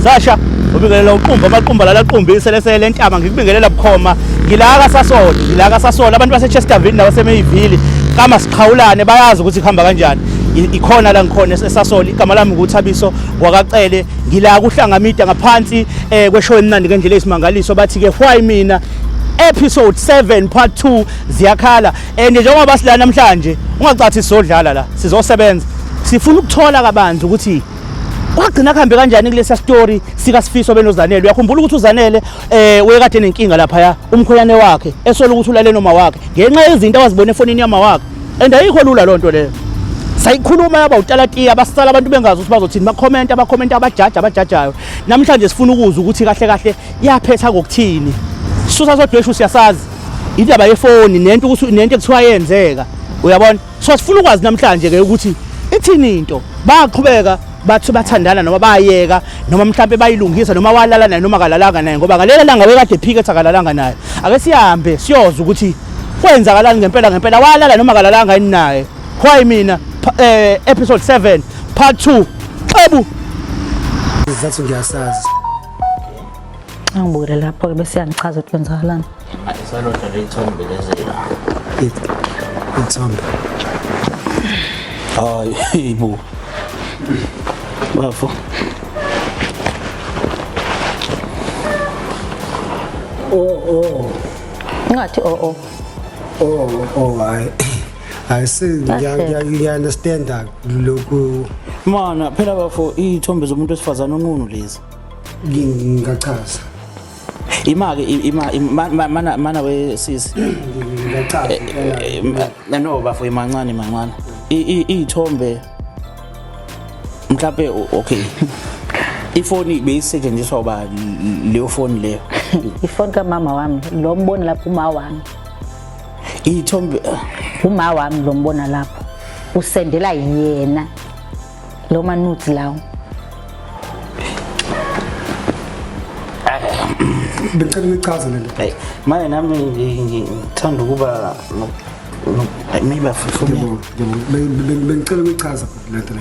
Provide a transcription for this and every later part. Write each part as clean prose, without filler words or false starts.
Sasha ubingelela uqumba amaqumba lala qumbise lesele entama ngikubingelela bukhoma ngila kaSasol ngila kaSasol abantu baseChesterville nabaseMayville kama siqhawulane bayazi ukuthi kuhamba kanjani ikhona la ngikhona eSasol igama lami nguThabiso wakacele ngila kuhlangamida ngaphansi eh kweshow emnandi ngendlela eyisimangaliso bathi ke why mina episode 7 part 2 ziyakhala and njengoba sila namhlanje ungacathi sizodlala la sizosebenza sifuna ukuthola kabanzi ukuthi kwagcina kuhambe kanjani kulesa story sikaSifiso benoZanele. Uyakhumbula ukuthi uZanele eh wayekade nenkinga lapha umkhwenyane wakhe esola ukuthi ulale noma wakhe ngenxa yezinto awazibona efonini yama wakhe and ayikho lula lonto leyo. Sayikhuluma yaba utalatiya basala abantu bengazi ukuthi bazothini bakhomenta abakhomenta abajaja abajajayo. Namhlanje sifuna ukuzwa ukuthi kahle kahle yaphetha ngokuthini. Susa sodweshu siyasazi indaba yefoni nento ukuthi nento ekuthiwa yenzeka uyabona. So sifuna ukwazi namhlanje ke ukuthi ithini into. Baqhubeka bathi bathandana noma bayeka noma mhlambe bayilungisa noma walala naye noma kalalanga naye ngoba ngalela langa wekade ephika ethi akalalanga naye. Ake sihambe siyoza ukuthi kwenzakalani ngempela ngempela walala noma kalalanga yini naye. Why mina episode 7 part 2 xebu Isizathu ngiyasazi. Angibukele lapho-ke bese yangichaza ukuthi kwenzakalani. Ayisalodwa ley'thombe lezi la. Ithombe. Hayi bo. Bafo. Oh oh. Ungathi oh oh. Oh oh hayi. I see ngiya understand lokhu. Mana phela bafo iy'thombe zomuntu wesifazane onqunu lezi. Ngingachaza. Ima ke ima mana mana we sisi. Ngingachaza. No bafo imancane mancane. Iy'thombe mhlawumbe okay. Ifoni beyisetshenziswa uba leyo foni leyo. Ifoni kamama wami lo mbona lapho uma wami. Iy'thombe uma wami lo mbona lapho usendela yena lo manudes lawo. Bengicela ukuyichaza le nto. Hey, manje nami ngithanda ukuba maybe afuna Bengicela ukuyichaza le nto le.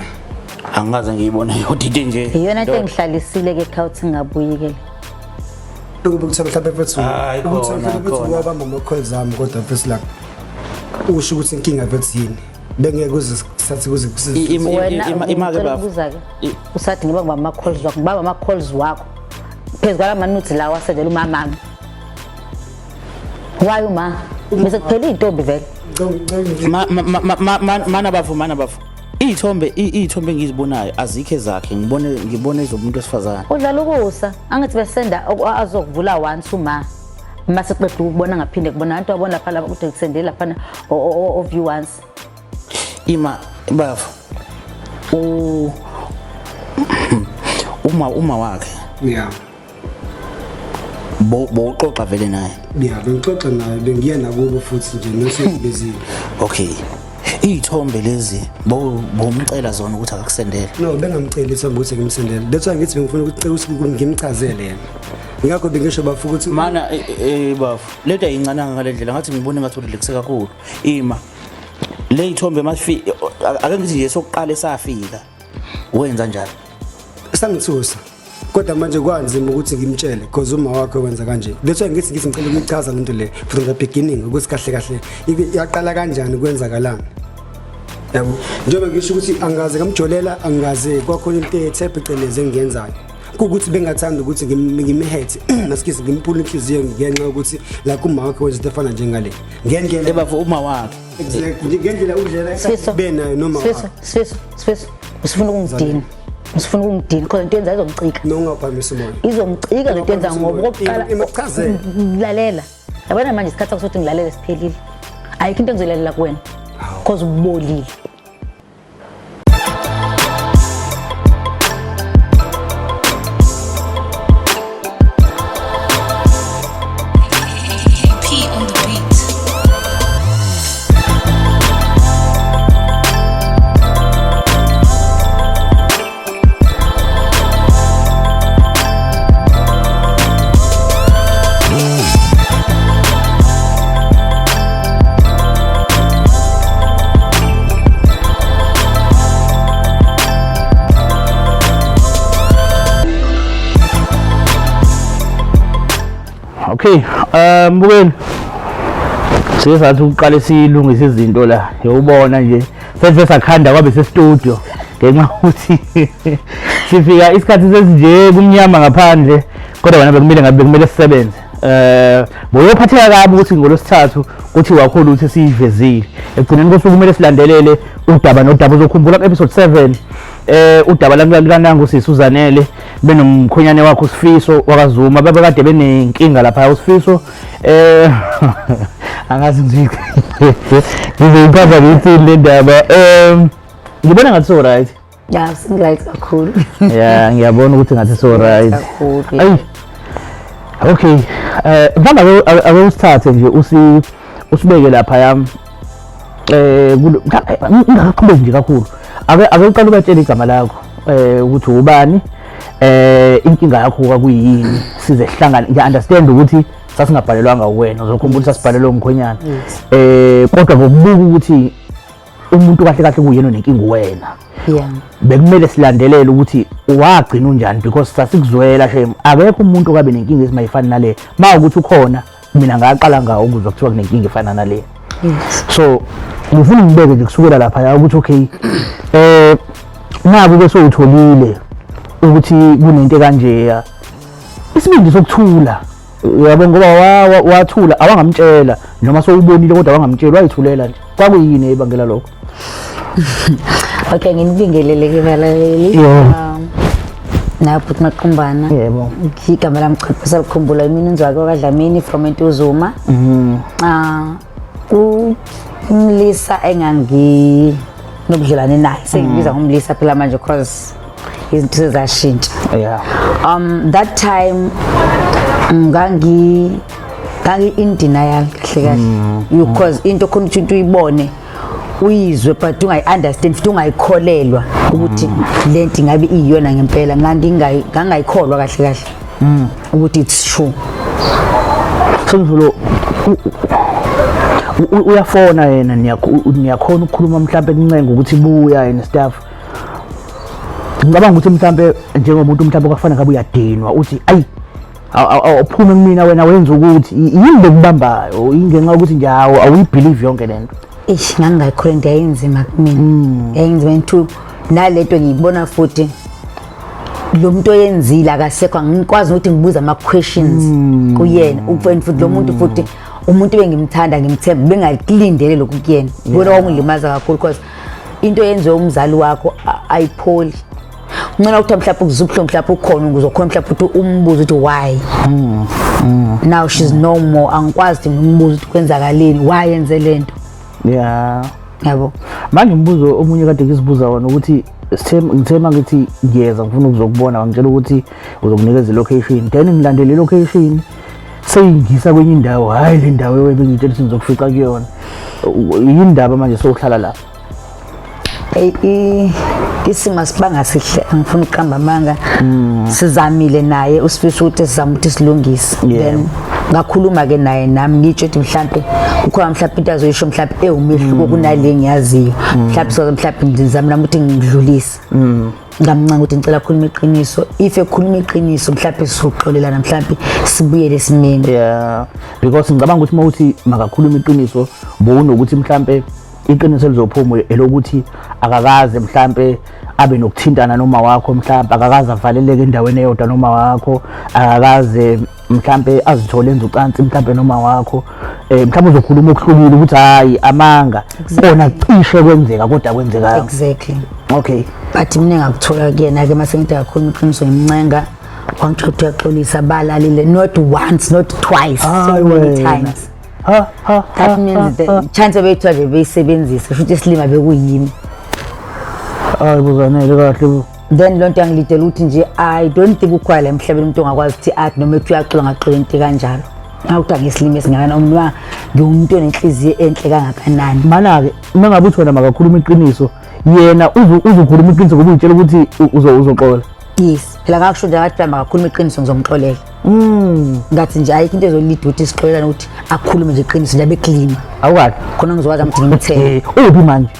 Angikaze ngiyibone yodwa into nje. Iyona into engihlalisile ke ekhaya ukuthi ngingabuyi ke. Lokhu bekuthiwa mhlawumbe mfethu Hayi, ukuthi khona, mhlawumbe mfethu khona. wabamba ama-calls ami kodwa mfethu la usho ukuthi inkinga mfethu yini. Bengeke kuze kusathe kuze kusize. Wena Ima ke ngicela bafo. ukubuza-ke usathi ngiba ngibamba ama-calls wakho ngibamba ama-calls wakho phezu kwala manudes lawa asendela umamami. Why uma? Bese kuphela iy'ntombi vele. Mana bafo mana bafo. Iy'thombe iy'thombe engizibonayo azikho ezakhe ngibone ngibone ezomuntu wesifazane. Udlala ukusa angithi besenda azokuvula once uma mase qeda ukubona ngaphinde kubona abantu abona lapha lapha kude kusendele laphana o view once. Ima bafo. U uma uma wakhe. Yeah. Bo bowuxoxa vele naye. Yeah, bengixoxa naye bengiya nakubo futhi nje nosebezile. Okay. Iy'thombe lezi bomcela zona ukuthi akakusendele. No, bengamceli ithombe ukuthi ngimsendele. That's why ngithi bengifuna ukuthi ukuthi ngimchazele yena. Ngakho bengisho bafo ukuthi Mana bafo, lento ayincananga ngale ndlela ngathi ngibone ngathi urelaxe kakhulu. Ima. Le ithombe masifika ake ngithi nje sokuqala esafika. Wenza njani? Sangithusa. Kodwa manje kwanzima ukuthi ngimtshele because uma wakhe wenza kanje. That's why ngithi ngithi ngicela ukuyichaza lento le from the beginning ukuthi kahle kahle yaqala kanjani kwenzakalani. Yabo. Njengoba ngisho ukuthi angaze ngamjolela angaze kwakhona into ethe phecelezi engiyenzayo. Kukuthi bengathanda ukuthi ngimhethe nasikisi ngimphule inhliziyo ngenxa yokuthi la kuma wakhe wenza into efana njengale. Ngendlela Ebafo uma wakhe. Exactly. Ngendlela udlela Sifiso. benayo noma Sifiso, Sifiso, Sifiso. Usifuna ukungidina. Usifuna ukungidina khona into yenza izongicika. Nongaphamisa umoya. Izongicika lento yenza ngoba okokuqala Imachazele. Lalela. Yabona manje isikhathi sakho sokuthi ngilalele siphelile. Ayikho into engizoyilalela kuwena. Because ubolile. P on the beat. Okay, mbukeni. Sike sathi ukuqale silungise izinto la. Yewubona nje. Sesive sakhanda kwabe se-studio ngenxa yokuthi sifika isikhathi sesinje kumnyama ngaphandle kodwa wena bekumele ngabe bekumele sisebenze. Boyophatheka kabi ukuthi ngolosithathu kuthi wakho lutho esiyivezile. Ekugcineni kosuku kumele silandelele udaba nodaba. Uzokhumbula ku-episode 7 udaba likanangu sisi uZanele benomkhwenyane wakhe uSifiso wakaZuma, babekade benenkinga lapha uSifiso angazi ngizoyichaza ngithini le ndaba. Ngibona ngathi so right. Ya, singiright kakhulu. Yeah, ngiyabona ukuthi ngathi so right. Kakhulu. Ayi. Okay, mhlawumbe ake usithathe nje usibeke lapha yami. Ngingakaqhubeki nje kakhulu. Ake uqale ubatshele igama lakho ukuthi ubani, inkinga yakho kwakuyini, size sihlangane. Ngiya understand ukuthi sasingabhalelwanga wena, uzokhumbula sasibhalelwe umkhwenyana. Kodwa ngokubuka ukuthi umuntu kahle kahle kuyena onenkinga wena. Bekumele silandelele ukuthi wagcina unjani because sasikuzwela shame. Akekho umuntu okabe nenkinga esimayifani nale. Mawukuthi ukhona, mina ngaqala ngawo ukuzwa kuthiwa kunenkinga efana nale. So ngifuna ngibeke nje kusukela lapha ya ukuthi okay, naku ke sowutholile ukuthi kunento kanje, isibindi sokuthula uyabo, ngoba wathula awangamtshela noma sowubonile kodwa wangamtshela, wayithulela nje. Kwakuyini ebangela lokho? Okay, nginibingelele ke balaleli. Na bhuti Maqumbana. Yebo. Igama lami cha salikhumbula, mina uNzwaki kaDlamini from eNtuzuma. Umlisa engangi nobudlelwane naye, sengibiza ngomlisa phela manje because izinto sezashintsha. That time ngangi in denial kahle kahle. Because into khona ukuthi into uyibone uyizwe but ungayi-understand futhi ungayikholelwa ukuthi lento ingabe iyona ngempela. Ngangayikholwa kahle kahle ukuthi it's true. Sengizolo uyafona yena, niyakhona ukukhuluma mhlambe kuncenga ukuthi buya and stuff. Ngicabanga ukuthi mhlambe njengomuntu mhlambe kwafana ngabe uyadinwa uthi ayi awuphume kumina wena wenza ukuthi yini bekubambayo, ingenxa yokuthi nje awuyibelieve yonke lento. Eish, ngangingayikholwa into yayinzima kumina. Yayinzima into nalento ngiyibona futhi lo muntu oyenzile akasekho, angikwazi ukuthi ngibuze ama questions kuyena. Ukufeni futhi lo muntu futhi umuntu bengimthanda ngimthemba, bengakulindele lokhu kuyena. Bona kwangilimaza kakhulu because into eyenziwe umzali wakho ayipholi. Ngcono ukuthi mhlawumbe ukuzwa ubuhlungu mhlawumbe ukhona uzokhona mhlawumbe ukuthi umbuze ukuthi why. Now she's no more, angikwazi ukuthi ngimbuze ukuthi kwenzakaleni, why yenze lento. Yabo. Manje umbuzo omunye kade ngizibuza wona ukuthi ngithe mangithi ngiyeza ngifuna ukuzokubona, wangitshela ukuthi uzokunikeza i-location, then ngilandele i-location seyingisa kwenye indawo. Hhayi le ndawo ebengitshela ukuthi ngizokufica kuyona, yini indaba manje sowuhlala lapha? Hey, isimo asibanga sihle, angifuni ukuqamba amanga. Sizamile naye uSifiso ukuthi sizame ukuthi silungise. Then ngakhuluma ke naye nami ngitsho ukuthi mhlambe kukhona mhlambe into azoyisho mhlambe ewumehluko kunale ngiyaziyo. Mhlambe soze mhlambe ngizame nami ukuthi ngidlulise. Ngamncenga ukuthi ngicela akhulume iqiniso, if ekhuluma iqiniso mhlambe sizoxolelana, mhlambe sibuyele esimeni. Yeah, because ngicabanga ukuthi mawuthi makakhuluma iqiniso bowunokuthi mhlambe iqiniso elizophuma elokuthi akakaze mhlambe abe nokuthintana noma wakho, mhlambe akakaze avaleleke endaweni eyodwa noma wakho, akakaze mhlambe azithole enza ucansi mhlambe noma wakho, mhlambe uzokhuluma okuhlukile ukuthi hayi amanga kona cishe kwenzeka kodwa kwenzeka. Exactly. Okay. But mina ngakuthola kuyena ke mase ngithi akakhuluma iqiniso ngimncenga, wangitshela ukuthi uyaxolisa, balalile not once not twice, so many times. Ha, ha, That means the chance ebeyithiwa nje beyisebenzisa shuthi isilima bekuyimi. Hayi buzanele kahle bo. Then lonto yangilidela ukuthi nje I don't think ukhona la emhlabeni umuntu ongakwazi ukuthi athi noma ethi uyaxola ngaxola into kanjalo. Ngawuthi ngesilima esingakanani noma ngiwumuntu onenhliziyo enhle kangakanani. Mana-ke uma ngabe uthi wena makakhuluma iqiniso, yena uzokhuluma iqiniso ngoba uyitshela ukuthi uzoxola. Yes, phela ngakusho nje ngathi makakhuluma iqiniso ngizomxolela. Ngathi nje ayikho into ezolida ukuthi sixolelane ukuthi akhulume nje iqiniso nje abe clean. Awukahle. Khona ngizokwazi ukuthi ngimthembe. Uphi manje?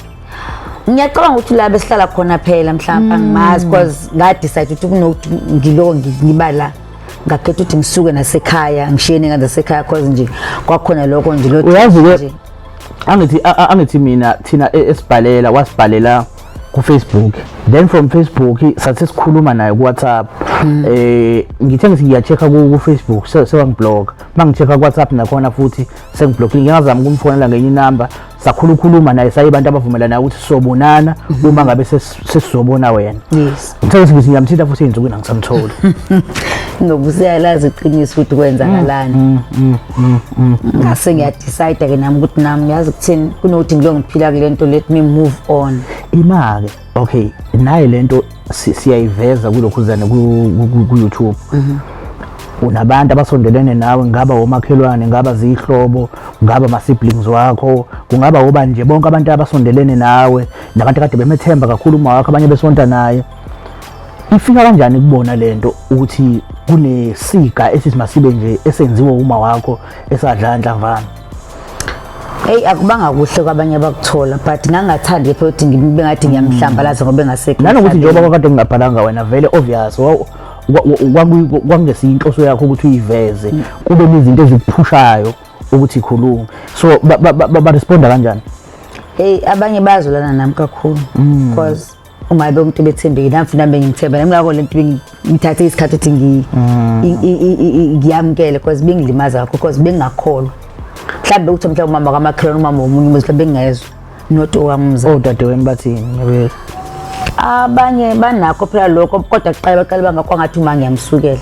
Ngiyacabanga ukuthi la besihlala khona phela mhlawumbe angimazi because nga decide ukuthi kunokuthi ngiloko ngiba la. Ngakhetha ukuthi ngisuke nasekhaya, ngishiye nengane zasekhaya, cause nje kwakhona lokho nje lo. Uyazi-ke, angithi mina thina esibhalela, wasibhalela ku-Facebook, then from Facebook sathi sikhuluma naye ku-WhatsApp. Ngithe ngithi ngiya-check-a ku-Facebook, sewangi-block. Uma ngi-check-a ku-WhatsApp nakhona futhi sengi-block-ile. Ngingazama ukumfonela ngenye inamba, sakhula ukhuluma naye, sayibantu abavumelanayo ukuthi sizobonana uma ngabe sesizobona wena. Ngithe ngithi ngiyamthinta futhi ey'nsukwini, angisamtholi. Ngoba useyalazi iqiniso ukuthi kwenzakalani. Ngase ngiya-decide-ke nami ukuthi nami yazi kuthini, kunokuthi ngilo ngiphila kule nto, let me move on. Ima-ke, okay, naye lento siyayiveza kulokhuzane ku-YouTube. Unabantu abasondelene nawe, ngaba omakhelwane, ngaba zihlobo, ngaba ama-siblings wakho, kungaba obani nje, bonke abantu abasondelene nawe nabantu kade bemethemba kakhulu uma wakho, abanye besonta naye. Ifika kanjani kubona lento ukuthi kunesiga esithi masibe nje esenziwe uma wakho esadla nhlamvana? Eyi, akubanga kuhle kwabanye abakuthola, but ngangathandi phela ukuthi ngibe ngathi ngiyamhlambalaza ngoba engasekho Nanokuthi emhlabeni. Njengoba kade ngingabhalanga wena, vele obvious kwakungesiyo inhloso yakho ukuthi uyiveze, kube nezinto ezikuphushayo ukuthi ikhulume. So ba-responda kanjani? Hey, abanye bayazolana nami kakhulu, because ungabe umuntu bethembekile, nami futhi nami bengimthemba nami. Ngakho lento ngithathe isikhathi ukuthi ngiyamukele, because bengilimaza kakhulu, because bengingakholwa. Mhlawumbe ukuthi mhlawumbe umama kamakhelwane, umama womunye umuzi, mhlawumbe bengingezwa, not owami umzali. Odadewenu bathini ngabe? Abanye banakho phela lokho, kodwa kuqala baqala bangakwangathi uma ngiyamsukela,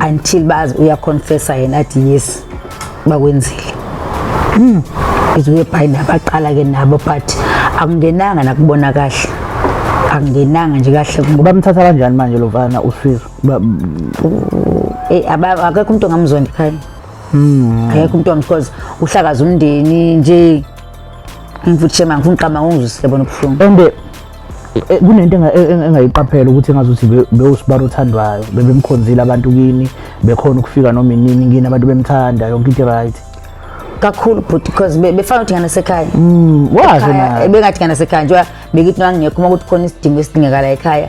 until bazi uya-confessa yena athi yes, bakwenzile. Izuye nabaqala-ke nabo, but akungenanga nakubona kahle, akungenanga nje kahle kubo. Bamthatha kanjani manje lo mfana uSifiso? Eh, akekho umuntu ongamzonda ekhaya, akekho umuntu because uhlakaza umndeni nje. Ngifuthi shema ngifuna uqama ngongizwisile bona ubuhlungu. And kunento engayiqaphela ukuthi engazuthi bewusibara othandwayo, bebemkhonzile abantu kini, bekhona ukufika noma inini kini, abantu bemthanda, yonke into right. Kakhulu but because befana ukuthi ngane sekhaya. Washo Ekhaya, naye. Bengathi ngane sekhaya njengoba bekithi ngangekho, uma kuthi khona isidingo esidingakala ekhaya,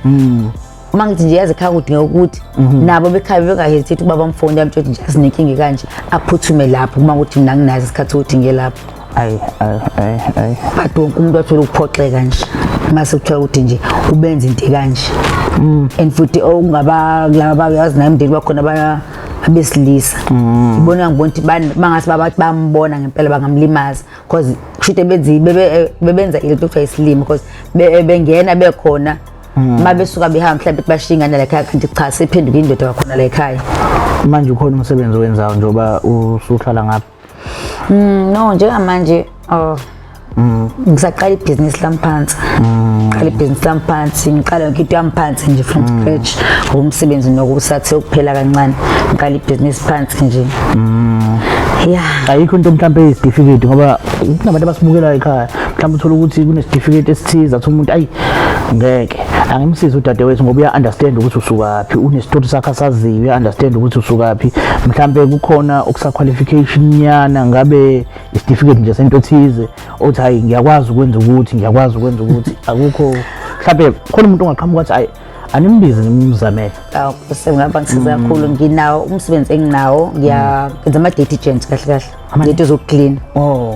uma ngithi nje yazi ekhaya kudingeka ukuthi nabo bekhaya benga-hesitate ukuba bamfone, bamtshela ukuthi nje asinenkinga kanje, aphuthume lapho uma kuthi mina nginazo isikhathi sokuthi ngiye lapho. Ayi ayi ayi ayi. But wonke umuntu wathola ukuphoxeka nje mase kuthiwa ukuthi nje ubenza into kanje, and futhi okungaba kulaba bayazi naye umndeni wakhona abesilisa, ngibona ngibona ukuthi bangase babathi bambona ngempela bangamlimaza, because kusho benzi bebenza into ekuthiwa isilima, because bengena bekhona, uma besuka behamba mhlawumbe bashiya ingane la ekhaya, kanti cha, sephenduka indoda wakhona la ekhaya. Manje ukhona umsebenzi owenzayo njengoba usuhlala ngapha? No, njengamanje, oh, ngisaqala ibhizinisi lami phansi, qala ibhizinisi lami phansi, ngiqala yonke into yami phansi nje from scratch, ngoba umsebenzi nokusathe ukuphela kancane, ngiqala ibhizinisi phansi nje, yeah. Ayikho into mhlawumbe eyisitifiketi, ngoba kunabantu abasibukelayo ekhaya, mhlawumbe uthola ukuthi kunesitifiketi esithize, athi umuntu ayi ngeke angimsize udadewethu ngoba uya-understand ukuthi usukaphi, unesitory sakhe asaziyo, uya-understand ukuthi usukaphi. Mhlawumbe kukhona okusa-qualification nyana, ngabe isitifiketi nje sento thize othi hayi, ngiyakwazi ukwenza ukuthi, ngiyakwazi ukwenza ukuthi. Akukho mhlawumbe khona umuntu ongaqhamuka athi hayi, animbize ngimzamele? Awu, sengaba ngisiza kakhulu. Nginawo umsebenzi enginawo, ngiyenza ama-detergents kahle kahle, lento zoku-clean.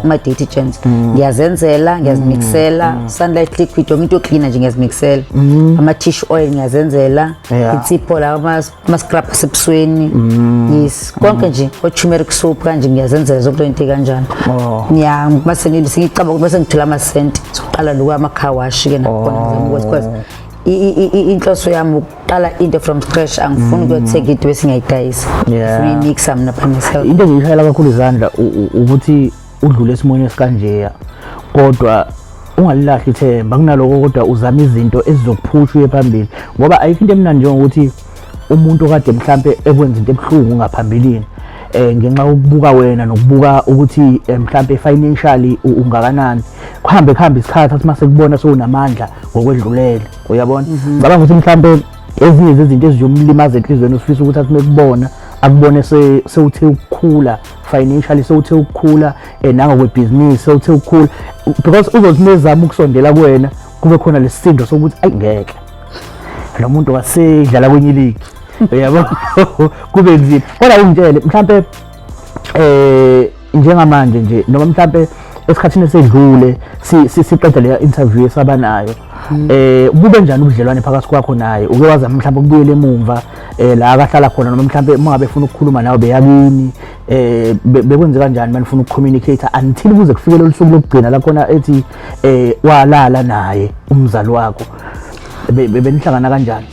Ama-detergents ngiyazenzela, ngiyazimixela, Sunlight liquid, yonke into yoku-cleana nje ngiyazimixela, ama-tissue oil ngiyazenzela, insipho la, ama-scrub asebusweni, yes, konke nje, o-turmeric soap kanje, ngiyazenzela zonke into kanjalo. Ya, mase sengicabanga ukuthi mase ngithola amasenti sokuqala lokhu ama-car wash-ke nakhona, ngizama ukuthi because inhloso yami ukuqala into from scratch, angifuni ukuyothenga into bese ngiyayidayisa. Ngifuna uyimixa mina by myself. Into engiyishayela kakhulu izandla ukuthi udlule esimweni esikanjeya, kodwa ungalilahli ithemba kunaloko, kodwa uzame izinto ezizokuphusha uye phambili, ngoba ayikho into emnandi njengokuthi umuntu okade mhlampe ekwenza into ebuhlungu ngaphambilini, ngenxa yokubuka wena nokubuka ukuthi mhlampe financially ungakanani, kuhambe kuhambe isikhathi, athi mase kubona sewunamandla ngokwedlulele, uyabona. Ngicabanga ukuthi mhlampe ezinye zezinto eziyomlimaza enhliziyweni, usifisa ukuthi athi mekubona akubone sewuthe ukukhula financially, sewuthe ukukhula nangokwebhizinisi, sewuthe ukukhula, because uzothi mezama ukusondela kuwena kube khona lesisindo sokuthi ayi, ngeke, lo muntu wasedlala kwenye iligi. Uyabo, kube nzima. Kodwa ungitshele mhlambe njengamanje nje, noma mhlambe esikhathini esedlule siqeda leya interview esaba nayo, kube njani ubudlelwane phakathi kwakho naye? Uke wazama mhlawumbe ukubuyela emumva la akahlala khona, noma mhlawumbe uma ngabe efuna ukukhuluma nawe beyakini, bekwenze kanjani manifuna ukucommunicate until kuze kufike lolu suku lokugcina la khona ethi walala naye umzali wakho? Benihlangana kanjani?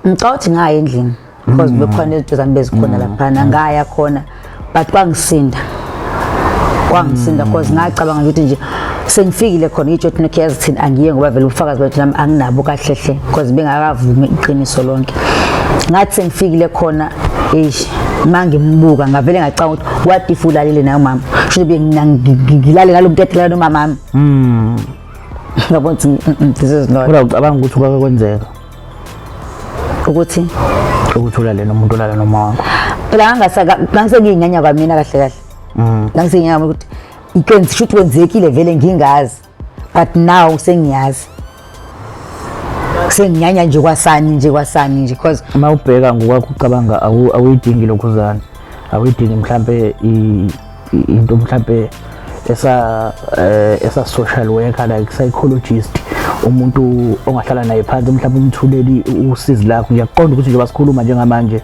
Ngicabanga ukuthi ngaya endlini because bekhona izinto zami bezikhona laphana, ngaya khona, but kwangisinda because ngacabanga ukuthi nje sengifikile khona, ngitsho ukuthi nokho yazi thina angiye, ngoba vele ubufakazi bethu nami anginabo kahle hle because bengakavumi iqiniso lonke. Ngathi sengifikile khona, eish, mangimbuka ngavele ngacabanga ukuthi what if ulalele naye umama, sho ngilale ngalo muntu edelala nomama wami. Ngabona ukuthi this is not Kodwa ucabanga ukuthi kwake kwenzeka ukuthi ukuthi ulale nomuntu olala noma wakho? Phela ngangisengiyinyanya kwamina kahle kahle. Ngangisengiyinyanya ukuthi ikwenzi shuthi kwenzekile vele ngingazi, but now sengiyazi, senginyanya nje kwasani nje, kwasani nje, because Uma ubheka ngokwakho ucabanga, awuyidingi lokhuzana, awuyidingi mhlambe into mhlambe esa social worker, like psychologist, umuntu ongahlala naye phansi, mhlawumbe umthuleli usizi lakho? Ngiyaqonda ukuthi njengoba sikhuluma njengamanje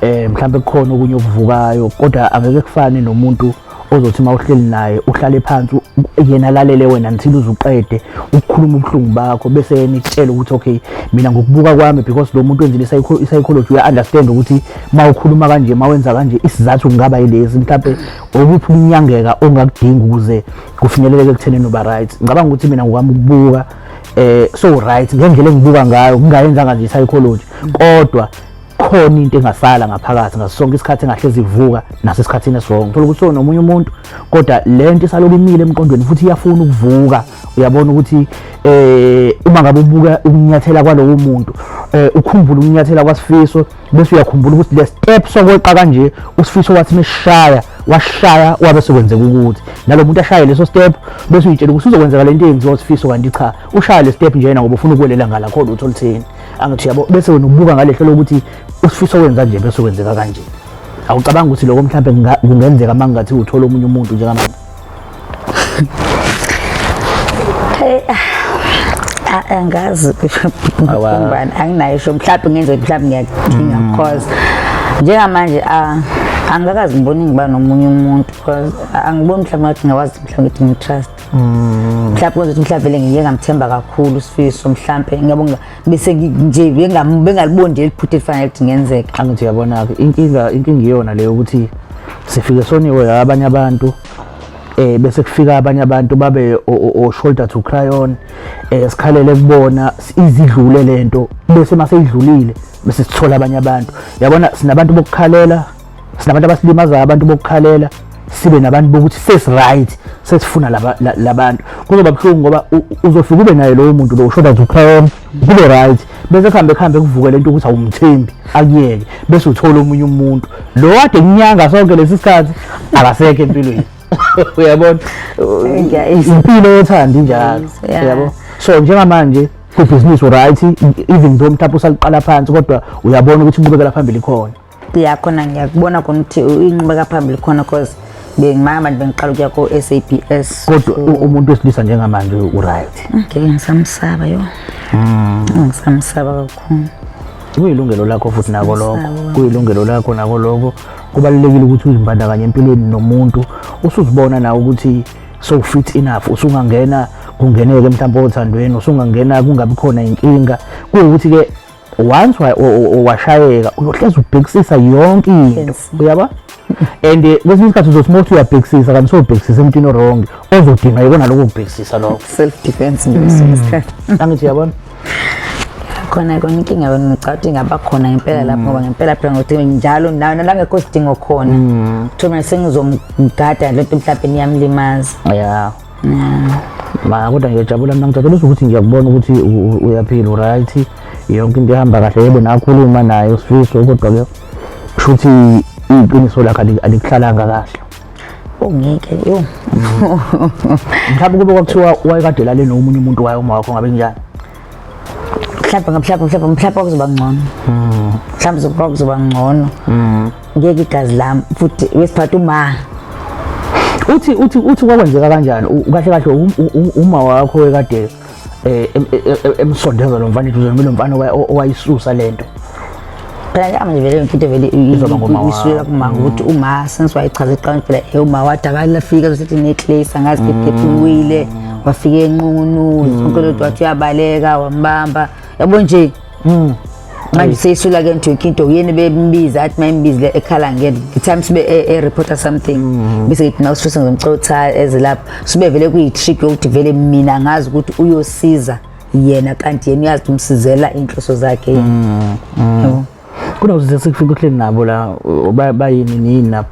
mhlawumbe kukhona okunye okuvukayo, kodwa angeke kufane nomuntu ozothi uma uhleli naye uhlale phansi, yena alalele wena until uzuqede ukukhuluma ubuhlungu bakho, bese yena ikutshela ukuthi okay, mina ngokubuka kwami, because lo muntu wenzile i-psychology, uya-understand ukuthi uma ukhuluma kanje, uma wenza kanje, isizathu kungaba yilesi, mhlawumbe okuphi ukunyangeka ongakudinga ukuze kufinyeleleke ekuthenini uba right. Ngicabanga ukuthi mina ngokwami ukubuka so right ngendlela engibuka ngayo, kungayenzanga nje i-psychology, kodwa khona into engasala ngaphakathi ngaso sonke isikhathi, engahlezi ivuka nasesikhathini esiwrong. Thola ukuthi nomunye umuntu, kodwa le nto isaloku imile emqondweni futhi iyafuna ukuvuka. Uyabona ukuthi uma ngabe ubuka ukunyathela kwalowo muntu, ukhumbula ukunyathela kwaSifiso, bese uyakhumbula ukuthi le step sokweqa kanje, uSifiso wathi meshaya washaya, wabe sekwenzeka ukuthi nalo muntu ashaye leso step, bese uyitshela ukuthi uzokwenzeka lento eyenziwa uSifiso, kanti cha, ushaya le step njena ngoba ufuna ukwelela ngalakho lutho olutheni, angithi yabo? Bese wena ubuka ngalehlo lokuthi uSifiso wenza nje, bese kwenzeka kanje. Awucabanga ukuthi lokho mhlawumbe kungenzeka uma kungathi uthola omunye umuntu njengamanje? Hey, angazi kumbani, anginayo sho, mhlawumbe ngenzeka, mhlawumbe ngiyakudinga, because njengamanje angikakazi ngibone ngiba nomunye umuntu, because angiboni mhlawumbe ngathi ngingakwazi mhlawumbe ukuthi ngi-trust, mhlawumbe kwenza ukuthi mhlawumbe vele ngiye ngamthemba kakhulu uSifiso, mhlawumbe ngiyabonga bese nje bengaliboni nje eliphutha elifanele ukuthi ngenzeka. Angithi uyabona-ke, inkinga iyona leyo ukuthi sifike soniwe abanye abantu, bese kufika abanye abantu babe o shoulder to cry on, sikhalele kubona izidlule lento, bese mase idlulile bese sithola abanye abantu. Yabona, sinabantu bokukhalela, sinabantu abasilimazayo, abantu bokukhalela, sibe nabantu bokuthi sesi-right, sesifuna labantu. Kuzoba buhlungu ngoba uzofika ube naye lowo muntu lo shoulder to cry on, kube right, bese kuhambe kuhambe kuvuke lento ukuthi awumthembi, akuyeke, bese uthola omunye umuntu lo kade kunyanga sonke lesi sikhathi akasekho empilweni. Uyabona, Ngiyayizwa. Impilo yothando injalo. Yabo, so njengamanje kubhizinisi right, even though mhlawumbe usaliqala phansi, kodwa uyabona ukuthi inqubekela phambili khona. Ya, khona ngiyakubona khona ukuthi inqubeka phambili khona, cause bengimama manje bengiqala ukuya ko-SAPS. Kodwa umuntu wesilisa njengamanje u-right? Ngeke, ngisamsaba yo, ngisamsaba kakhulu. Kuyilungelo lakho futhi nako lokho. Sisaba. Kuyilungelo lakho nako lokho. Kubalulekile ukuthi uzimbandakanye empilweni nomuntu usuzibona nawe ukuthi so fit enough, usungangena kungeneke mhlawumbe othandweni, usungangena kungabi khona inkinga. Kuwukuthi-ke once washayeka uyohlezi ubhekisisa yonke into. Uyaba, and kwesinye isikhathi uzothi uma uthi uyabhekisisa, kanti sowubhekisisa emntwini o-wrong ozodinga yikona lokho kubhekisisa lokho. Self defense nje kwesinye isikhathi. Angithi uyabona? Khona kona inkinga yona, ngicabanga ukuthi ingaba khona ngempela lapho, ngoba ngempela phela ngokuthi njalo nayo langekho sidingo khona, kuthiwa mina sengizomgada lento, mhlawumbe niyamlimaza. Ya, ma kodwa ngiyajabula mina, ngijabulisa ukuthi ngiyakubona ukuthi uyaphila, uright, yonke into ihamba kahle. Yebo, nakhuluma naye uSifiso, kodwa-ke kusho ukuthi iqiniso lakhe alikuhlalanga kahle. Ungeke yo. Mhlawumbe kube kwakuthiwa wayekade elale nomunye umuntu waye uma wakho, ngabe kunjani? Mhlawumbe kuzoba ngcono, mhlawumbe kuzoba ngcono. Ngeke igazi lami futhi wesiphatha uma. Uthi kwakwenzeka kanjani? Kahle kahle uma wakho wekade emsondeza lo mfana eduze, lo mfana owayisusa lento? Phela manje vele yonke into vele Izoba ngoma wakho. isukela kuma ukuthi uma since wayichaza eqala phela, uma wathi akalafika usethi necklace angazi kephi uwile, wafika enqunu zonke lento, wathi uyabaleka wambamba, yabo nje. Manje seyisula ke nje yonke into, yena bembiza, athi mayimbizile ekhala ngene the time sibe e-reporter something, bese ngithi naw sifisa ngizomcela ukuthi eze lapha, sibe vele kuyi-trick yokuthi vele mina ngazi ukuthi uyosiza yena, kanti yena uyazi ukuthi umsizela iy'nhloso zakhe yena. Yabo. Kunokuze sikufika uhleli nabo la, bayini nini nabo?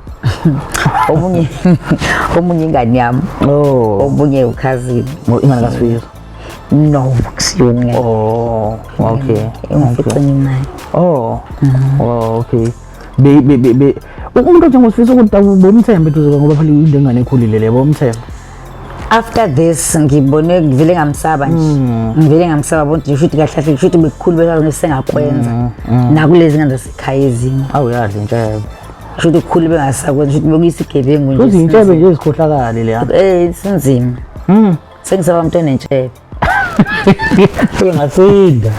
Omunye ingane yami. Omunye ukhazini. Oh, ingane kaSifiso? No, kusiyo ingane. Oh, okay. Engifice nginaye. Oh, okay. Be be be be umuntu onjengosifiso ukuthi bomthembe eduze, ngoba phela into engane ekhulile le, bomthembe? After this ngibone ngivele ngamsaba nje, ngivele ngamsaba bonke nje, shuthi kahle kahle shuthi bekukhulu besengakwenza nakulezi ngane zasekhaya ezinye. Awu, yadla intshebe. Shuthi kukhulu bengasakwenza, shuthi bekuyisigebengu Futhi nje. intshebe nje ezikhohlakali leya. Sinzima. Sengisaba umuntu onentshebe. Ngasinda.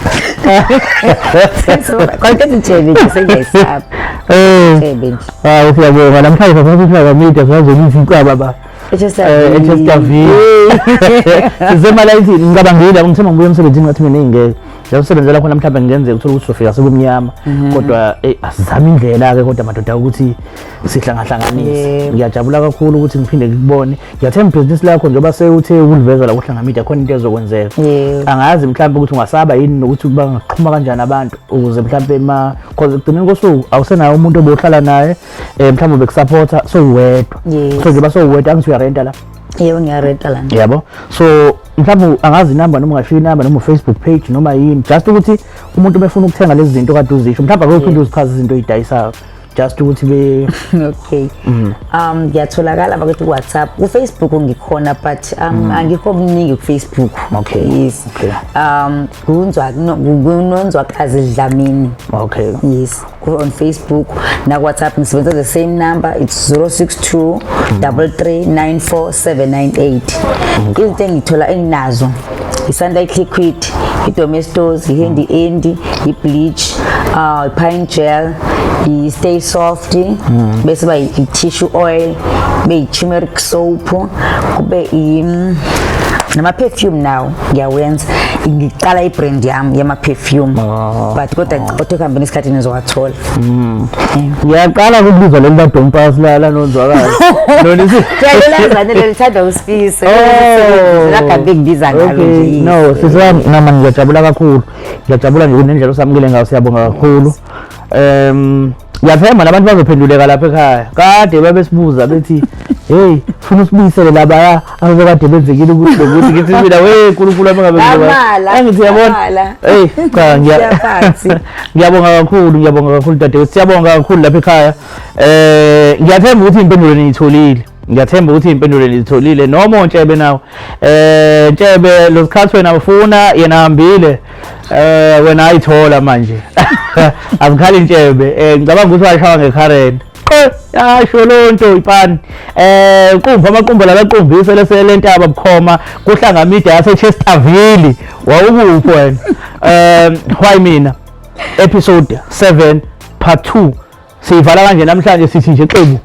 Kodwa intshebe nje sengiyayisaba. Intshebe nje. Hayi, siyabonga. Namhlanje sasifika media sazokuthi icaba ba eChesterville sisemalithini. Ngicabangile ngithe ngibuya emsebenzini, ngathi mina ingeke ngiyasebenzela khona, mhlawumbe ngenzeka uthola ukuthi sofika sekumnyama, kodwa asizame indlela-ke kodwa madoda ukuthi sihlangahlanganise. Ngiyajabula kakhulu ukuthi ngiphinde ngikubone. Ngiyathemba ibhizinisi lakho njengoba sewuthe ukuliveza la kuHlanga Media, khona into ezokwenzeka. Angazi mhlawumbe ukuthi ungasaba yini nokuthi bangaxhuma kanjani abantu ukuze mhlawumbe ma cause ekugcineni kosuku awusenayo umuntu obohlala naye, mhlawumbe bekusupporta, sowuwedwa. So njengoba sowuwedwa, angithi uyarenta la? Yebo, ngiyarenta lana. Yabo, so mhlawumbe angazi inamba noma ungashiya inamba noma u-Facebook page noma yini, just ukuthi umuntu befuna ukuthenga lezi zinto kade uzisho, mhlawumbe ake uphinde uzichaze izinto oyidayisayo, just ukuthi be Okay, ngiyatholakala bakithi ku-WhatsApp, ku-Facebook ngikhona, but angikho mningi ku-Facebook. Yes. Kunonzwakazi Dlamini. Yes, on Facebook na-WhatsApp ngisebenzisa the same number, it's 062 33 94 798. Izinto engithola enginazo, i-Sunlight liquid, i-Domestos, i-Handy Andy, i-bleach, i-pine gel, i-Stay Soft, bese ba i-tissue oil, be i-turmeric soap, kube nama-perfume nawo ngiyawenza, ngiqala i-brand yami yama-perfume, but kodwa ekuhambeni isikhathi nizowathola. Ngiyaqala ukubizwa leli ladompas la lanonzwakazi nonisi. Lelazane lelithanda uSifiso. Oh. Lagabe kubiza ngalo nje. No, sisi wami, nama ngiyajabula kakhulu, ngiyajabula nje nendlela osamukele ngayo, siyabonga kakhulu. Ngiyathemba nabantu bazophenduleka lapha ekhaya kade babesibuza bethi, hey, funa usibuyisele labaya abebekade benzekile ukuthi nokuthi. Ngithi mina, we Nkulunkulu wami, ngabe Amala, angithi yabona. Amala. Hey, cha, Siyaphansi. ngiyabonga kakhulu, ngiyabonga kakhulu dadewethu, siyabonga kakhulu lapha ekhaya. Ngiyathemba ukuthi impendulo niyitholile, ngiyathemba ukuthi impendulo niyitholile noma uNtshebe nawo, Ntshebe lo sikhathi wena ufuna yena hambile, wena ayithola manje, azikhali Ntshebe. Ngicabanga ukuthi washawa ngecurrent, yasho lonto ipani, qumba amaqumba labaqumbi lentaba bukhoma kuHlanga Media yase Chesterville. Wawukuphi wena? Why mina episode 7 part 2 siyivala kanje namhlanje, sithi nje xebu.